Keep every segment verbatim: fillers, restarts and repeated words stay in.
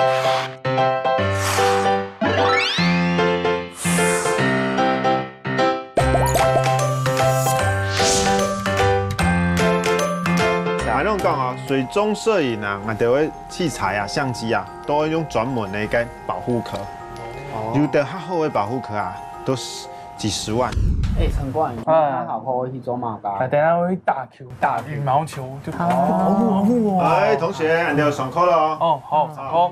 𠊎同你講哦，水中攝影啊，𠊎兜个器材啊、相機啊，都愛用專門个一個保護殼。有个較好个保護殼啊，都係幾十萬。哎，陳冠，你看好好去做麼个？啊，等一下我去打球，打羽毛球，就保護保護我。哎，同學，你要上課了哦。哦，好，上課。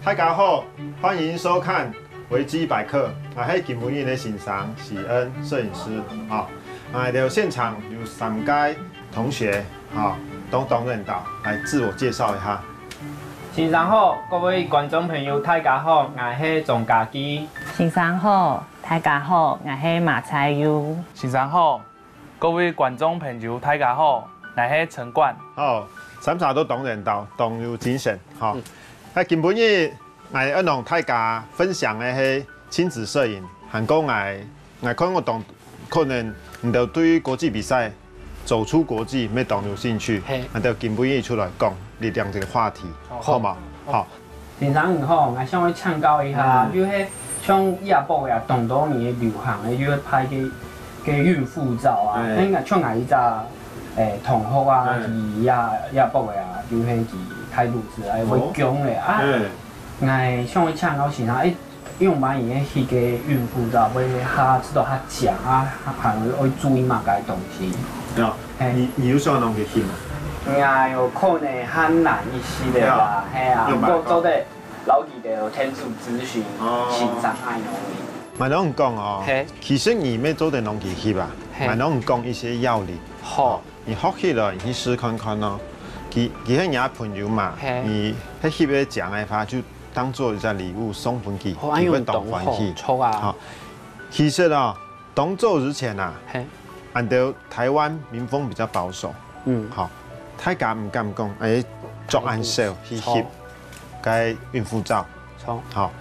大家好，歡迎收看維基百客。啊，𠊎係今晡日个先生，喜恩攝影師。啊，啊，𠊎兜現場有三個同學，啊，都當然到，來自我介紹一下。先生好，各位觀眾朋友，大家好，𠊎係鍾家基。先生好，大家好，𠊎係馬彩友。先生好，各位觀眾朋友，大家好，𠊎係陳冠。好，三儕都當然到，當有精神，哈。嗯。啊，今晡日 𠊎愛同大家分享个係親子攝影，還過𠊎，𠊎看𠊎當，可能你兜對國際比賽、走出國際乜當有興趣，嘿。𠊎兜今晡日出來講這兩個話題，好。好嗎？好。先生你好，𠊎想愛請教一下，嗯。就係像這駁啊，當多年流行个，就係拍个，个孕婦照啊，哎。該𠊎像𠊎一隻，誒，同學啊，哎。佢這，這駁个啊，就係佢大肚子啊，會哦。降个啊。哎。 𠊎想愛請教先生，誒，用麼个翕个孕婦照會較，做到較靚啊，還，還愛注意麼个東西？對啊，嘿。你，你有想愛用去翕嗎？𠊎有可能較難一息仔啦，對啊。係啊，用麼个？毋過做得摎佢兜天主諮詢，哦。先生愛用个。𠊎同你講哦，嘿。其實你乜做得用去翕啊，嘿。𠊎同你講一些要領。好。你學起來，你去試看看咯。佢，佢係你个朋友嘛，嘿。你係翕个靚个話，就 當做一隻禮物送分佢，哦，佢會當歡喜。恁樣當好，著啊。好，其實啊，當早之前啊，嘿。𠊎兜台灣民風比較保守，嗯。好，大家毋敢講，哎，著恁少去翕著。該孕婦照。著。好，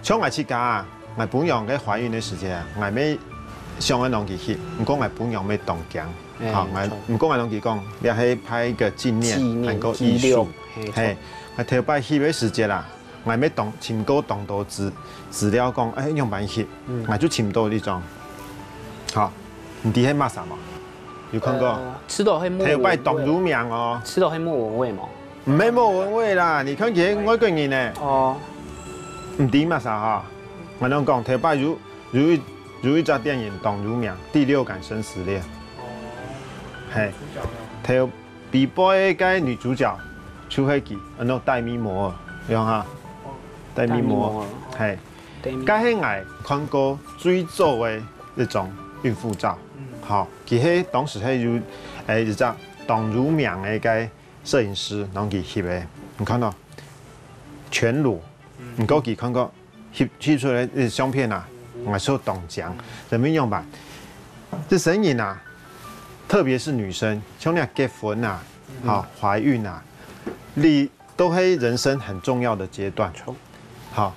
像𠊎自家啊，𠊎餔娘該懷孕个時節啊，𠊎乜想愛用去翕，毋過𠊎餔娘乜當驚。哎，好，𠊎，著。毋過𠊎同佢講，這係拍一個紀念，紀念，還過藝術。記錄，嘿，著。嘿，𠊎頭擺翕个時節啦， 𠊎乜當，尋過當多資，資料講，哎，仰般翕，嗯。𠊎就尋到這張。好，你知係麼儕無？有看過？呃，知道係莫文蔚。頭擺當有名哦。知道係莫文蔚無？毋係莫文蔚啦，你看佢係外國人呢。哦。毋知麼儕哈？𠊎同你講，頭擺有，有一，有一隻電影當有名，《第六感生死戀》。哦。嘿，主角呢？頭 裡背个女主角就係佢，安到戴米摩爾，有哈？哦，戴米摩爾，戴米摩爾，哦。嘿，戴米摩爾。該係𠊎看過最早个一張孕婦照。嗯。好，佢係當時係有，誒，一隻當有名个該攝影師，然後佢翕个。你看到，全裸，嗯。毋過佢看過 翕，翕出來个相片啊，𠊎說當靚，人民樣板。這生人啊，特別是女生，像你結婚啊，嗯。好，懷孕啊，你都係人生很重要的階段。好，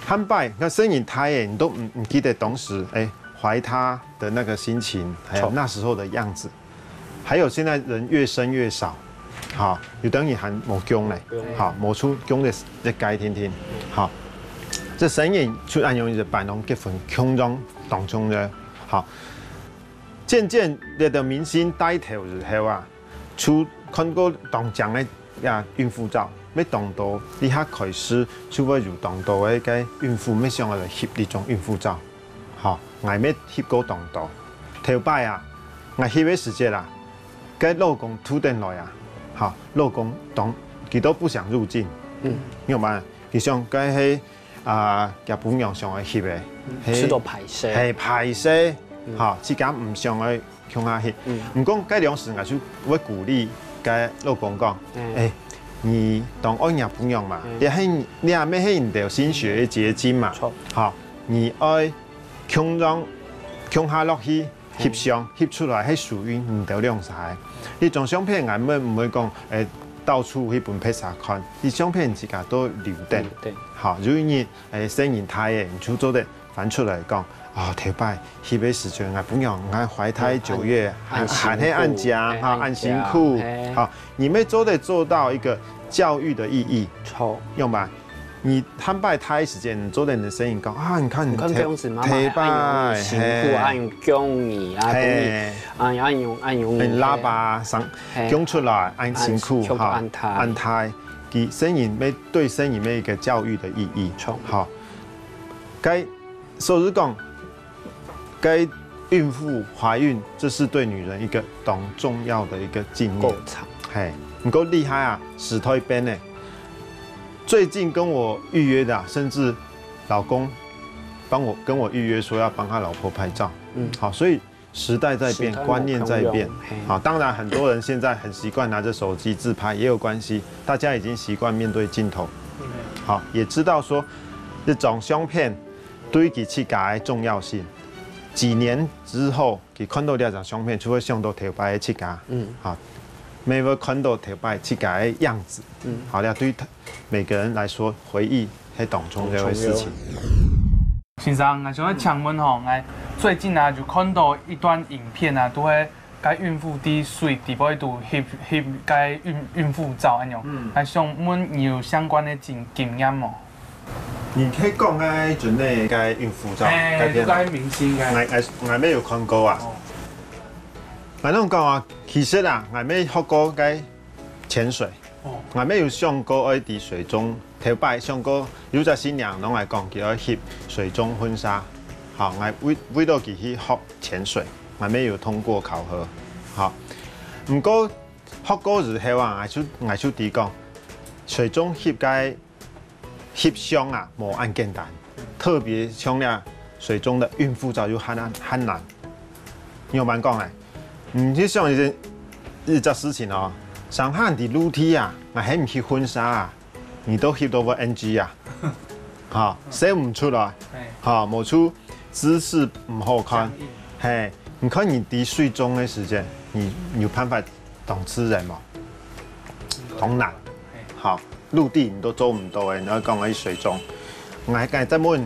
坦白，該生人大了，你都毋，毋記得當時，哎，懷他的那個心情，還有那時候的樣子。 還有現在人越生越少，好，有等於還無降咧，好，無出降个一屆定定，好，這生人就恁樣一直辦，攏結婚，共樣當中个，好，漸漸這个明星帶頭以後啊，就看過當靚个呀孕婦照，乜當多，這下開始就會有當多个該孕婦乜想要來翕這種孕婦照。 好，𠊎乜翕過當多。頭擺啊，𠊎翕个時節啦，該老公渡等來啊，好，老公當，佢都不想入鏡。嗯。你有無？佢想該係，啊，厥餔娘想愛翕个，嗯，係，試著歹勢。係歹勢，嗯。好，自家毋想愛共下翕。嗯。毋過該量時𠊎就會鼓勵該老公講，嗯。哎，你當愛若餔娘嘛，嗯。也係，你也乜係你兜心血个結晶嘛。著。好，你愛 共樣，共下落去翕相，翕出來係屬於你兜兩儕。這張相片𠊎乜毋會講，誒，到處去分別儕看。這相片自家都留等。留等。好，有一日，誒，生人大了，你就做得翻出來講，啊，頭擺翕个時節，𠊎餔娘𠊎懷胎九月，還，還係恁靚，哈，恁辛苦，哈。你乜做得做到一個教育的意義，著。用吧？你坦白他的時間，你做得你的聲音講啊，你看你你看這樣子，媽媽，頭擺，恁樣辛苦，嘿，恁樣供你啊，供你，嘿，啊，恁樣，恁樣，很拉巴，上，嘿，供出來，恁辛苦，哈，按大，按大，佢聲音沒，對聲音沒一個教育的意義，好，該，所以講，該孕婦懷孕，這是對女人一個當重要的一個紀念，過程，嘿，你夠厲害啊，時代變呢。 最近跟我預約的啊，甚至老公幫我，跟我預約說要幫他老婆拍照。嗯，好，所以時代在變，時代無共樣，觀念在變。嘿。好，當然很多人現在很習慣拿著手機自拍，也有關係，大家已經習慣面對鏡頭。嗯。好，也知道說這張相片對佢自家个重要性。幾年之後， 佢看到這張相片，就會想到頭擺个自家，嗯，哈，乜會看到頭擺自家个樣子，嗯，好，這對每個人來說，回憶係當重要个事情。先生，𠊎想要請問吼，𠊎最近啊就看到一段影片啊，都係該孕婦在水底背肚翕翕該孕孕婦照恁樣，嗯，𠊎想問你有相關个經經驗無？ 你可以講該陣个該孕婦照，嘿，該片啊。就該明星該。𠊎，𠊎，𠊎乜有看過啊。哦。𠊎攏講啊，其實啊，𠊎乜學過該潛水。哦。𠊎乜有想過愛在水中，頭擺想過有隻新娘攏來講，佢愛翕水中婚紗。好，𠊎為，為了佢去學潛水，𠊎乜有通過考核。好，毋過學過之後啊，𠊎就，𠊎就知講，水中翕該 翕相啊，無恁簡單，特別像這水中的孕婦照又還難，還難。仰般講呢？你去想一件，一隻事情哦，上下你在陸地啊，𠊎喊你翕婚紗啊，你都翕到會NG啊，哈，笑毋出來，嘿，哈，無就姿勢毋好看，僵硬，嘿，你看你在水中个時間，你，你有辦法當自然無？當難。嘿。好，陸地你都做毋到个，你愛講去水中。𠊎，𠊎再問，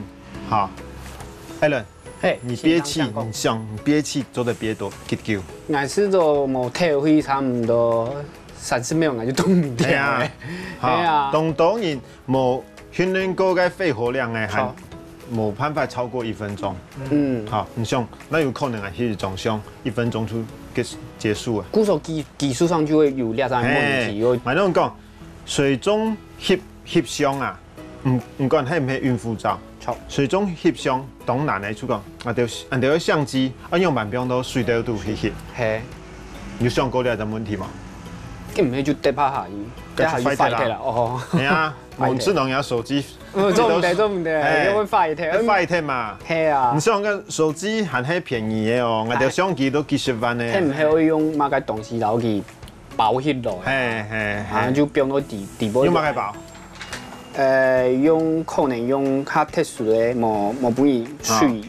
好，Alan，嘿，你憋氣，先生講。你想，你憋氣做得憋多幾久？𠊎試著無透氣，差毋多三十秒，𠊎就動毋了。哎呀，嘿啊。好，當多人 無訓練過个肺活量个，還無辦法超過一分鐘。嗯。好，你想，該有可能啊，翕一張相，一分鐘就結，結束了。故所技，技術上就會有這樣个問題，嘿，有。反正講，水中翕，翕相啊，毋，毋管係毋係孕婦照，著。水中翕相當難个，就講，啊，就，啊，就相機，啊，用慢放到水底肚去翕。嘿。你有想過這個問題嗎？根本就跌下去，該就跌下去壞忒啦。壞忒啦，哦。係啊。 無，只能用手機。嗯，做毋得，做毋得，嘿，又會壞忒。會壞忒嘛。係啊。你想看手機還係便宜个哦，𠊎兜相機都幾十萬呢。係毋係愛用麼个東西，然後去包起來？嘿，嘿，嘿。啊，就放到底，底部。用麼个包？呃，用，可能用較特殊个，無，無分佢水，啊。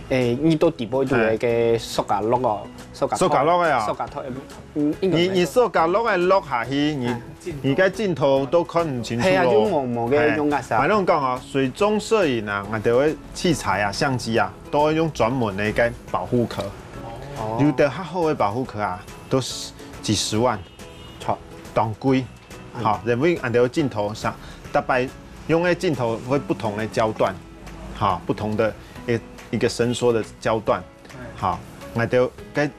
欸，你到底部就有一個塑膠袋哦，塑膠袋。塑膠袋个啊？塑膠袋，嗯，應該係塑膠袋。你，你塑膠袋个落下去，你，啊。 你个鏡頭都看毋清楚咯。係啊，就無，無个用啊啥。嘿，反正講啊，水中攝影啊，𠊎兜个器材啊、相機啊，都愛用專門个該保護殼。哦。有兜較好个保護殼啊，都係幾十萬，著。當貴。嗯。好，因為𠊎兜个鏡頭上，大概用个鏡頭會不同个焦段，好，不同的一，一個伸縮的焦段。 好，𠊎兜个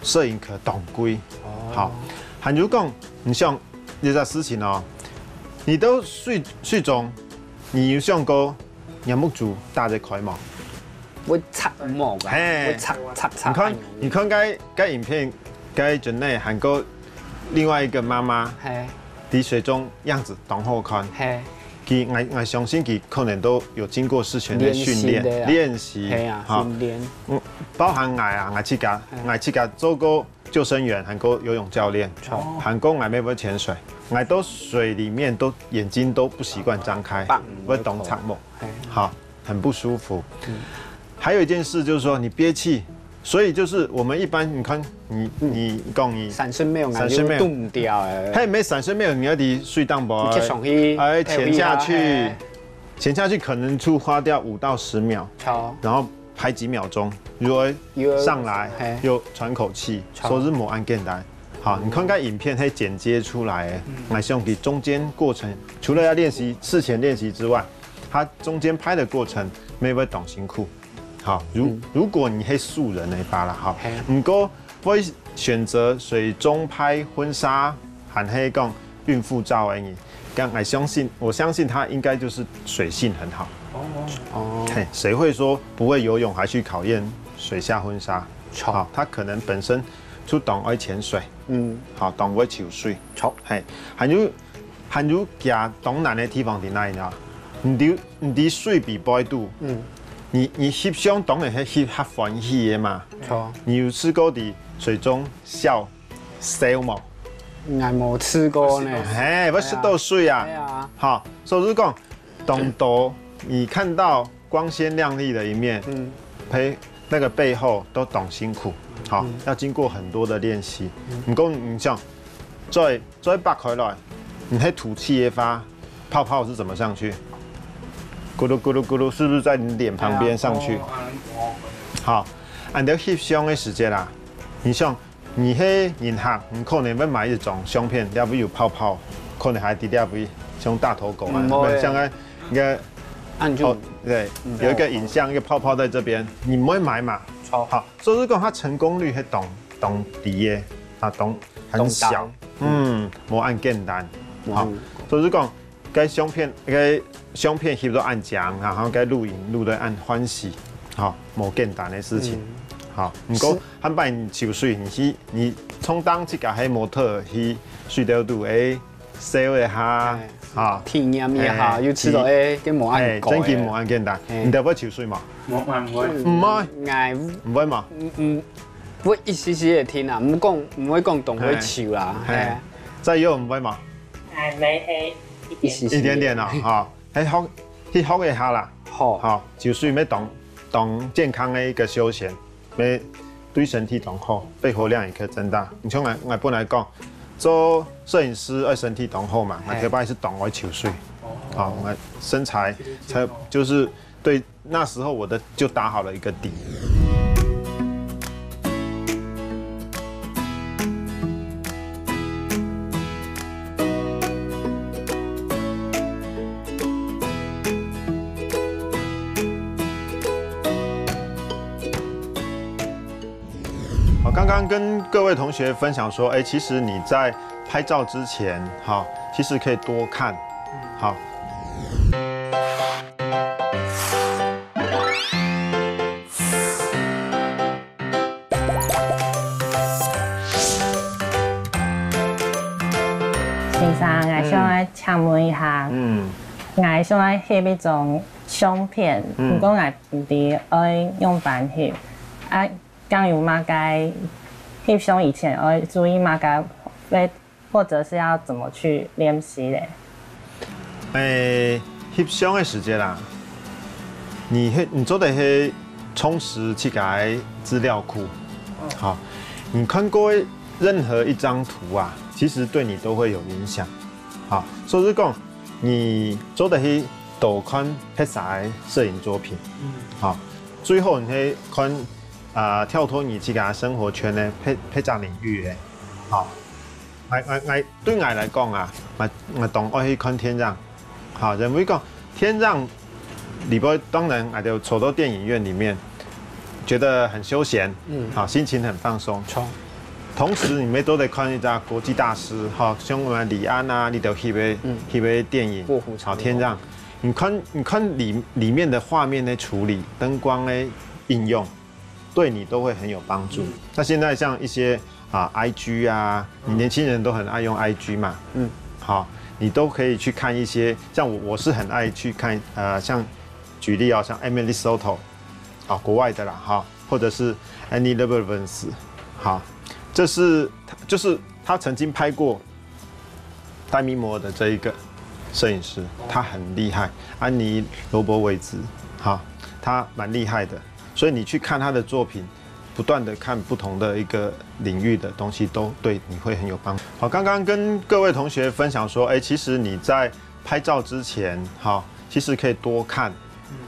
攝影殼當貴。哦。好，還有講，你想這隻事情哦，你到水，水中，你有想過你个目珠打得開無？會擦目啊，嘿。會擦，擦，擦。你看，你看該，該影片，該陣呢，還過另外一個媽媽，嘿。在水中樣子當好看。嘿。 佢，𠊎，𠊎相信佢可能都有經過事前的訓練，練習的啦。練習，係啊，哈。訓練。嗯，包含𠊎啊，𠊎自家，嗯。𠊎自家做過救生員，還過游泳教練，著。還過𠊎乜會潛水，𠊎到水裡面都眼睛都不習慣張開，棒。會當擦目，係。好，很不舒服。嗯。還有一件事就是說，你憋氣，所以就是我們一般，你看，你，嗯。你講你三十秒，三十秒。就凍掉了。嘿，沒三十秒，你要在水底部，你就上去，哎，潛下去。 嘿。 潛下去可能就花掉五到十秒，好。然後拍幾秒鐘，又會又會上來，嘿。又喘口氣，好。所以係無恁簡單。好，你看該影片係剪接出來个，𠊎想佢中間過程，除了要練習，事前練習之外，佢中間拍个過程，乜會當辛苦。好，如，嗯。如果你係素人个話啦，哈，嘿。毋過會選擇水中拍婚紗，還係講孕婦照个呢？該𠊎相信，我相信他應該就是水性很好。哦。哦。嘿，誰會說不會游泳還去考驗水下婚紗？著。好，他可能本身就當會潛水。 嗯。好，當會泅水。著。嘿，還有，還有佢當難个地方在哪裡呢？你知，你知水比背肚，嗯。你，你翕相當然係翕較歡喜个嘛。著。你有試過在水中笑，笑無？𠊎無試過呢。嘿，會食到水啊。哎呀。好，所以就講，當多你看到光鮮亮麗的一面，嗯。陪，那個背後都當辛苦，好，嗯。要經過很多的練習。嗯。毋過你想，再，再擘開來，你係吐氣个話，泡泡是怎麼上去？咕嚕咕嚕咕嚕，是不是在你臉旁邊上去？哎呀，哦，哦，哦。好，恁樣翕相个時節啦，你想， 你係人客，你可能會買一張相片，裡背有泡泡，可能還在裡背像大頭狗啊，毋會。像該，該，按住。哦，對，嗯。有一個影像，一個泡泡在這邊，你毋會買嘛？著。好，所以講它成功率係當，當低个，啊，當，很小。當低。嗯，無恁簡單。好，嗯。所以講， 該相片，該相片翕到恁靚，然後該錄影錄到恁歡喜，吼，無簡單个事情。嗯。吼，毋過，是。下擺你泅水，你去，你充當自家係模特去水頭肚，欸，笑一下，哎，吼。體驗一下，哎，又知道，去，欸，該無恁，哎，真經無恁簡單。哎。你兜會泅水無？無，毋會。毋會？𠊎，毋會嘛？嗯，嗯，會一絲絲仔定啊，毋講，毋會講當會泅啦，哎。哎。再有毋會嘛？ 哎，無，係一點。一絲絲。一點點啊，哈，去學，去學一下啦。好。好，泅水乜當，當健康个一個休閒，乜對身體當好，肺活量也可以增大。你像𠊎，𠊎本來講，做攝影師愛身體當好嘛，嘿。𠊎頭擺係當愛泅水。哦。好，𠊎身材才，就是對 那時候我的就打好了一個底。好，剛剛跟各位同學分享說，欸，其實你在拍照之前，哈，其實可以多看，好。 先生，𠊎想愛請問一下，嗯。𠊎想愛翕一張相片，嗯。毋過𠊎毋知愛仰般翕。啊，敢有麼个翕相以前愛注意麼个，或者是要怎麼去練習咧？欸，翕相个時節啦，你係，你做得係充實自家个資料庫。好，你看過任何一張圖啊，其實對你都會有影響。好，所以講，你做得去多看別儕个攝影作品。嗯。好，最後你去看，啊，跳脫你自家生活圈个別，別隻領域个。好， 𠊎，𠊎，𠊎，對𠊎來講啊，𠊎，𠊎當愛去看電影。好，因為講電影裡背，當然，𠊎就坐到電影院裡面，覺得很休閒，嗯。好，心情很放鬆。著。同時，你乜做得看一隻國際大師，好，像𠊎李安啊，你兜翕个，嗯。翕个電影，臥虎藏龍。好，電影，你看，你看裡，裡面的畫面的處理、燈光的應用， 對你都會很有幫助。嗯。那現在像一些，啊，I G啊，嗯。年輕人都很愛用I G嘛。嗯。好，你都可以去看一些，像我，我是很愛去看，呃，像舉例哦，像Emily Soto，啊，國外的啦，哈，或者是Annie Leibovitz，好，這是，就是他曾經拍過 戴米摩爾的這一個攝影師，他很厲害，安妮羅伯維茲，哈，他蠻厲害的，所以你去看他的作品，不斷地看不同的一個領域的東西，都對你會很有幫助。好，剛剛跟各位同學分享說，欸，其實你在拍照之前，哈，其實可以多看，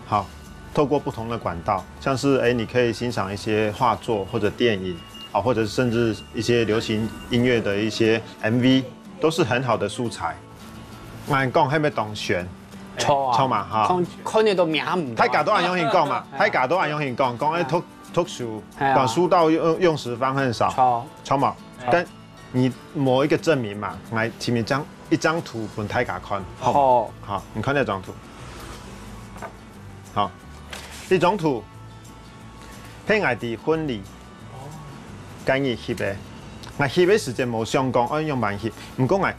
好，透過不同的管道，像是，欸，你可以欣賞一些畫作或者電影，啊，或者是甚至一些流行音乐的一些M V，都是很好的素材。𠊎講係毋係當玄？著啊，著嘛哈。看看得到名毋到啊。大家都恁樣形講嘛，哎。大家都恁樣形講，講哎讀讀書，哎呀。講書到用用時方恨少，著。著嘛。哎。但你某一個證明嘛，來，請你一張一張圖分大家看，好嗎？好。好，你看這張圖。好，這張圖，係𠊎在婚禮該日翕个。𠊎翕个時節無想講愛仰般翕，毋過𠊎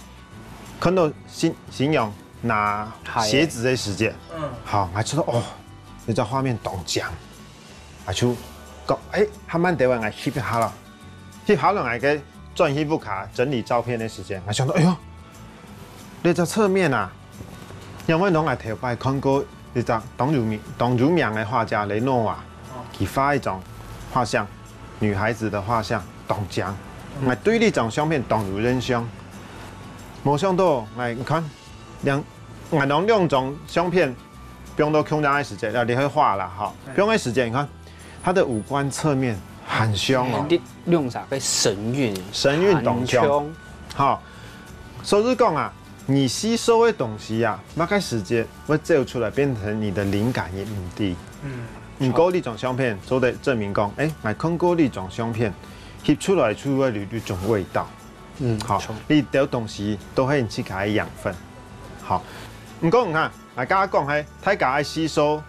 看到新新娘拿鞋子个時節，嗯。好，𠊎知道哦，這隻畫面當靚。 啊，就講，哎，還慢等，𠊎翕一下啦。翕好了，𠊎个轉去屋下整理照片个時間，𠊎想到，哎喲，這隻側面啊，因為攏𠊎頭擺看過一隻當有名、當有名个畫家雷諾瓦，佢畫一張畫像，女孩子的畫像，當靚。𠊎對這張相片當有印象，無想到，𠊎你看，兩，𠊎攏兩張相片 放到共樣个時節，啊，你會畫啦，哈。對。放个時節，你看，他的五官側面很像哦。你用啥个神韻？神韻當像。很像。好，所以講啊，你吸收个東西啊，麼个時節會走出來，變成你的靈感也毋定。嗯。毋過這張相片做得證明講，哎，𠊎看過這張相片，翕出來就會有一種味道。嗯，好，著。這兜東西都係你自家个養分。好，毋過你看， 𠊎剛剛講係大家愛吸收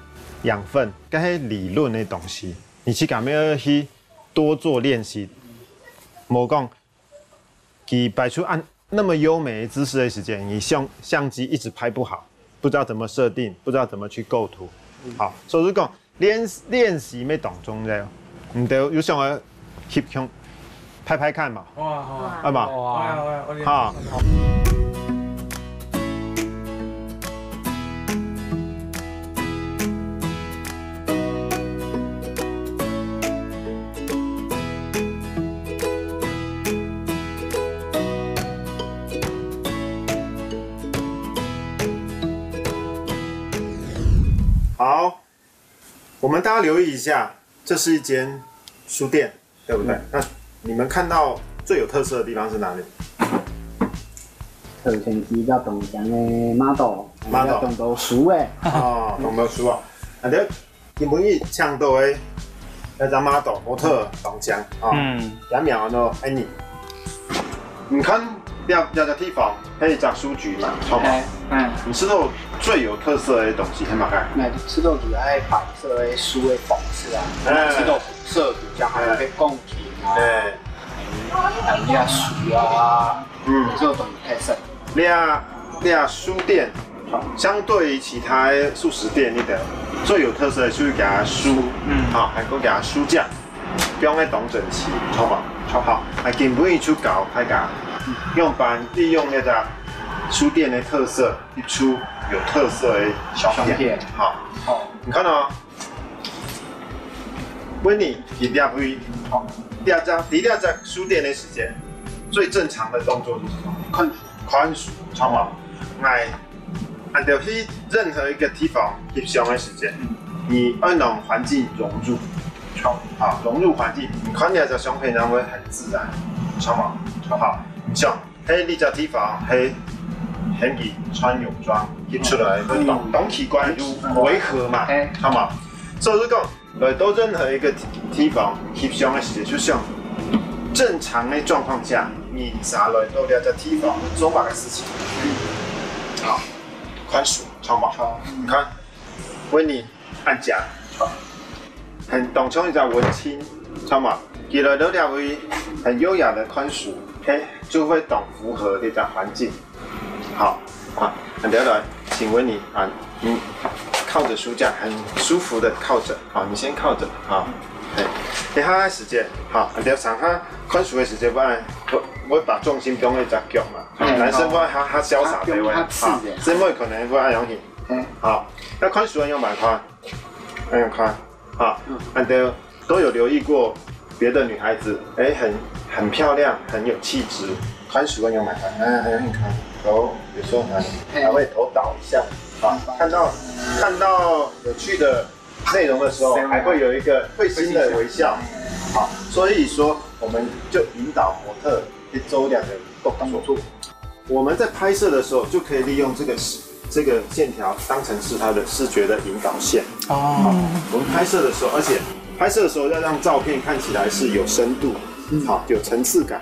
養分，該係理論个東西，你自家愛去多做練習。無講，佢擺出恁那麼優美的姿勢的時間，你相相機一直拍不好，不知道怎麼設定，不知道怎麼去構圖。好，所以講 練練習乜當重要，毋對，有想愛翕相，拍拍看嘛，好啊，好啊。好嘛？好啊，好啊，我練習。哈。好。 我們大家留意一下，這是一間書店，對不對？嗯。那你們看到最有特色的地方是哪裡？頭先佢就當靚个model，model。當多書誒。哦，當多書啊。啊，對，今晡日請到个那張model模特當靚啊。嗯。佢名安到Annie。你看，這這個地方，係一隻書局嘛，著無？哎，嗯。你知道最有特色的東西係麼个？那就知道主要係擺 所以書个方式啊，哎。知道紅色，就像還有个鋼琴啊，哎。還有這書啊，嗯。這種東西太少。這這書店，相對於其他素食店，你个最有特色的就是佢个書，嗯。啊，還有佢个書架，放个當整齊，著無？著。好，啊，今晡日就教大家，用板利用這隻書店个特色，一出有特色个相片。相片。好。好。你看哦， 問你，佢這位，這隻，在這隻書店个時間，最正常的動作是什麼？看書。看書，著無？𠊎，恁樣去任何一個地方翕相个時間，嗯。你愛讓環境融入，著。啊，融入環境，你看這隻相片，然後會很自然，著無？著。好，你像 係這隻地方，係喊佢穿泳裝，翕出來，嗯。當當奇怪，就違和嘛，哎。著無？所以就講，來到任何一個地地方翕相个時節，就像正常个狀況下，你想來到這隻地方做麼个事情？好，看書，著無？好。你看，問你， 恁樣，很當像一隻文青，著無？佢來到這位很優雅的看書，嘿，就會當符合這隻環境。好，啊，恁樣來，請問你啊，你靠著書架，很舒服的靠著，好，你先靠著，好，嘿，等下時間，好，恁樣上下看書个時間，不然我我把重心放在隻腳嘛，好，嗯，男生不然他他瀟灑的位，好，他放他自然。好，姊妹可能不然容易，嗯，好，那看書要用哪看？ 很好看，哈，嗯。恁樣都有留意過別的女孩子，哎，很很漂亮，很有氣質，看書很有美感，哎，很好看，哦，有時候很，哎。還會頭倒一下，啊，看到看到有趣的內容的時候，還會有一個會心的微笑，好，所以說我们就引导模特去做两个动作。我们在拍摄的时候，就可以利用这个视这个线条当成是它的视觉的引导线。哦，我们拍摄的时候，而且拍摄的时候要让照片看起来是有深度，好，有层次感，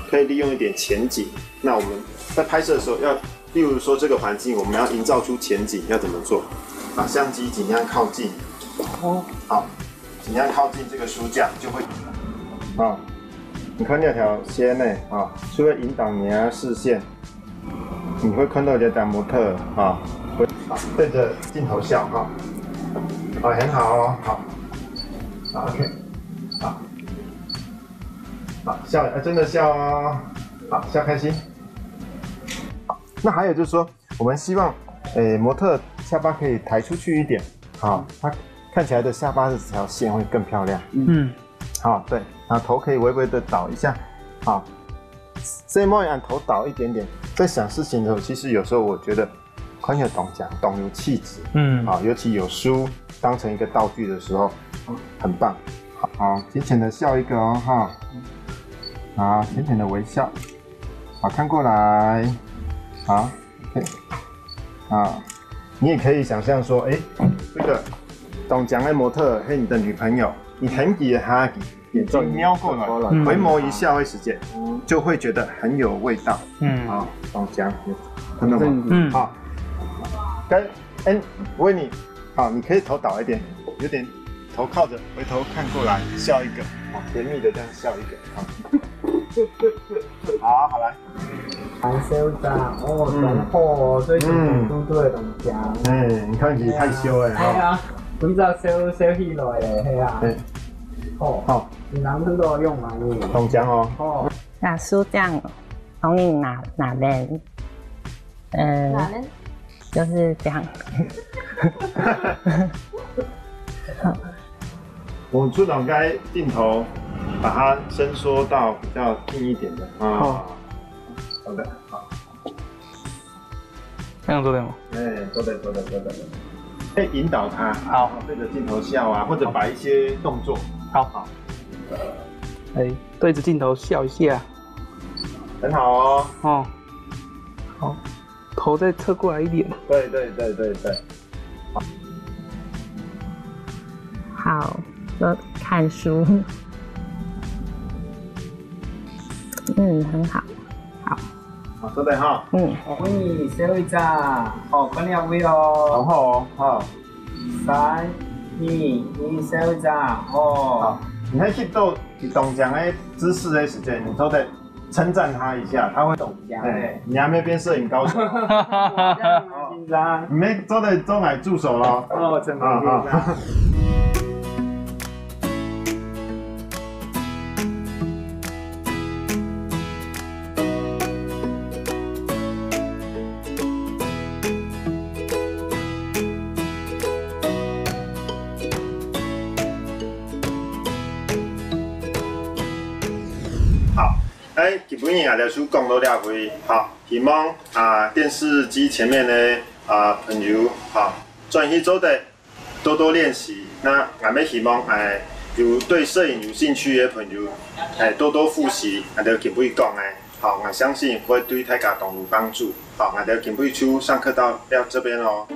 可以利用一点前景。那我们在拍摄的时候要，例如说这个环境，我们要营造出前景，要怎么做？把相机尽量靠近，哦，好，尽量靠近这个书架，就会。啊，你看那条线呢？啊，除了引导你的视线，你会看到一个模特啊，会啊对着镜头笑哈。啊，很好哦，好，好，OK，好，好笑，呃，真的笑哦，好笑开心。那还有就是说，我们希望，诶，模特下巴可以抬出去一点，好，他看起来的下巴这条线会更漂亮。嗯，好，对，然后头可以微微的倒一下，好，所以莫言头倒一点点，在想事情的时候，其实有时候我觉得很有懂讲，懂有气质，嗯，啊，尤其有书当成一个道具的时候，很棒。好，浅浅的笑一个哦，哈，好，浅浅的微笑，好，看过来，好，OK，啊，你也可以想象说，哎，这个懂讲的模特，嘿，你的女朋友，你很喜欢她，眼睛瞄过来，嗯，回眸一笑的时间，就会觉得很有味道。嗯，啊，懂讲，看到吗？嗯，好，跟，哎，维尼，好，你可以头倒一点，有点头靠着，回头看过来，笑一个，啊，甜蜜的这样笑一个，啊，好，好来。 还小张，哦，嗯，當好哦，最近嗯，都都會當強。哎，你看你害羞哎，哎呀，哈。佢就笑笑起來咧，係啊。哎，哦，好，你男朋友用嗎你？當強哦。哦，老師這樣，同你拿拿人，呃，拿人，就是這樣。我们出两个镜头，把它伸缩到比较近一点的啊。好，好的，好。这样做对吗？哎，做得，做得，做得。可以引导他，好，对着镜头笑啊，或者摆一些动作。好，好，哎，对着镜头笑一下。很好哦。哦，好，头再侧过来一点。对对对对对。 好，就看书。嗯，很好，好。好，做得哈。嗯。歡迎小一隻，哦，看這位哦。好好哦，好。三、二、一，小一隻，哦。好，你看翕到佢當強个姿勢个時間，你做得 称赞他一下，他会懂。哎，你还没变摄影高手，哇，这样吗，先生？你没做得做来助手咯。哦，真的，啊，谢谢。啊。好。 哎，今晡日𠊎兜就講到這位，好，希望啊電視機前面个啊朋友，好，轉去做得多多練習。那𠊎兜希望哎有對攝影有興趣个朋友，哎多多複習，𠊎兜今晡日講个，好，𠊎相信會對大家當有幫助。好，𠊎兜今晡日就上課到這邊咯。